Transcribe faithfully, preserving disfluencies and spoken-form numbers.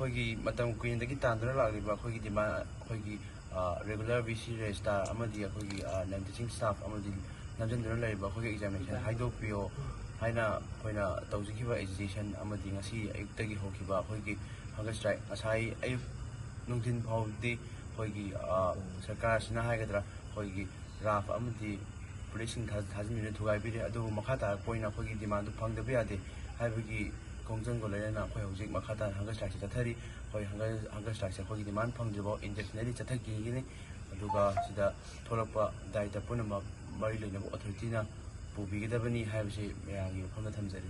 ꯑꯩꯈꯣꯏꯒꯤ ꯃꯇꯝ ꯀꯨꯏꯅꯗꯒꯤ ꯇꯥꯟꯗꯨꯅ ꯂꯥꯛꯂꯤꯕ ꯑꯩꯈꯣꯏꯒꯤ ꯗꯤꯃꯥꯟ, ꯑꯩꯈꯣꯏꯒꯤ ꯔꯤꯒꯨꯂꯔ ꯚꯤ ꯁꯤ ꯔꯦꯖꯤꯁꯇꯥꯔ ꯑꯃꯗꯤ ꯑꯩꯈꯣꯏꯒꯤ ꯅꯟ ꯇꯤꯆꯤꯡ ꯁ꯭ꯇꯥꯐ ꯑꯃꯗꯤ ꯅꯝꯁꯤꯟꯗꯨꯅ ꯂꯩꯔꯤꯕ ꯑꯩꯈꯣꯏꯒꯤ ꯑꯦꯛꯖꯥꯃꯤꯅꯦꯁꯟ ꯍꯥꯏꯗꯣꯛꯄꯤꯌꯣ ꯍꯥꯏꯅ ꯑꯩꯈꯣꯏꯅ ꯇꯧꯖꯈꯤꯕ ꯑꯦꯖꯤꯇꯦꯁꯟ ꯑꯃꯗꯤ ꯉꯁꯤ ꯑꯌꯨꯛꯇꯒꯤ ꯍꯧꯈꯤꯕ ꯑꯩꯈꯣꯏꯒꯤ ꯍꯪꯒꯔ ꯁ꯭ꯇ꯭ꯔꯥꯏꯛ, ꯉꯁꯥꯏ ꯑꯌꯨꯛ ꯅꯨꯡꯊꯤꯟ ꯐꯥꯎꯗꯤ ꯑꯩꯈꯣꯏꯒꯤ ꯁꯔꯀꯥꯔꯁꯤꯅ ꯍꯥꯏꯒꯗ꯭ꯔꯥ, ꯑꯩꯈꯣꯏꯒꯤ ꯔꯥꯐ ꯑꯃꯗꯤ ꯄꯨꯂꯤꯁꯁꯤꯡ ꯊꯥꯖꯤꯟꯗꯨꯅ ꯊꯨꯒꯥꯏꯕꯤꯔꯦ꯫ ꯑꯗꯨꯕꯨ ꯃꯈꯥ ꯇꯥꯔꯛꯄ ꯑꯣꯏꯅ ꯑꯩꯈꯣꯏꯒꯤ ꯗꯤꯃꯥꯟꯗꯨ ꯐꯪꯗꯕ ꯌꯥꯗꯦ ꯍꯥꯏꯕꯒꯤ ꯈꯣꯡꯖꯪꯒ ꯂꯣꯏꯅꯅ ꯑꯩꯈꯣꯏ ꯍꯧꯖꯤꯛ ꯃꯈꯥ ꯇꯥꯅ ꯍꯪꯒꯔ ꯁ꯭ꯇ꯭ꯔꯥꯏꯛꯁꯦ ꯆꯠꯊꯔꯤ꯫ ꯑꯩꯈꯣꯏ ꯍꯪꯒꯔ ꯍꯪꯒꯔ ꯁ꯭ꯇ꯭ꯔꯥꯏꯛꯁꯦ ꯑꯩꯈꯣꯏꯒꯤ ꯗꯤꯃꯥꯟ ꯐꯪꯗ꯭ꯔꯤꯐꯥꯎ ꯏꯟꯗꯦꯐꯤꯅꯦꯠꯂꯤ ꯆꯠꯊꯈꯤꯒꯅꯤ꯫ ꯑꯗꯨꯒ ꯁꯤꯗ ꯊꯣꯛꯂꯛꯄ ꯗꯥꯏꯇ ꯄꯨꯝꯅꯃꯛ ꯃꯔꯤ ꯂꯩꯅꯕ ꯑꯣꯊꯣꯔꯤꯇꯤꯅ ꯄꯨꯕꯤꯒꯗꯕꯅꯤ ꯍꯥꯏꯕꯁꯤ ꯃꯌꯥꯝꯒꯤ ꯃꯐꯝꯗ ꯊꯝꯖꯔꯤ꯫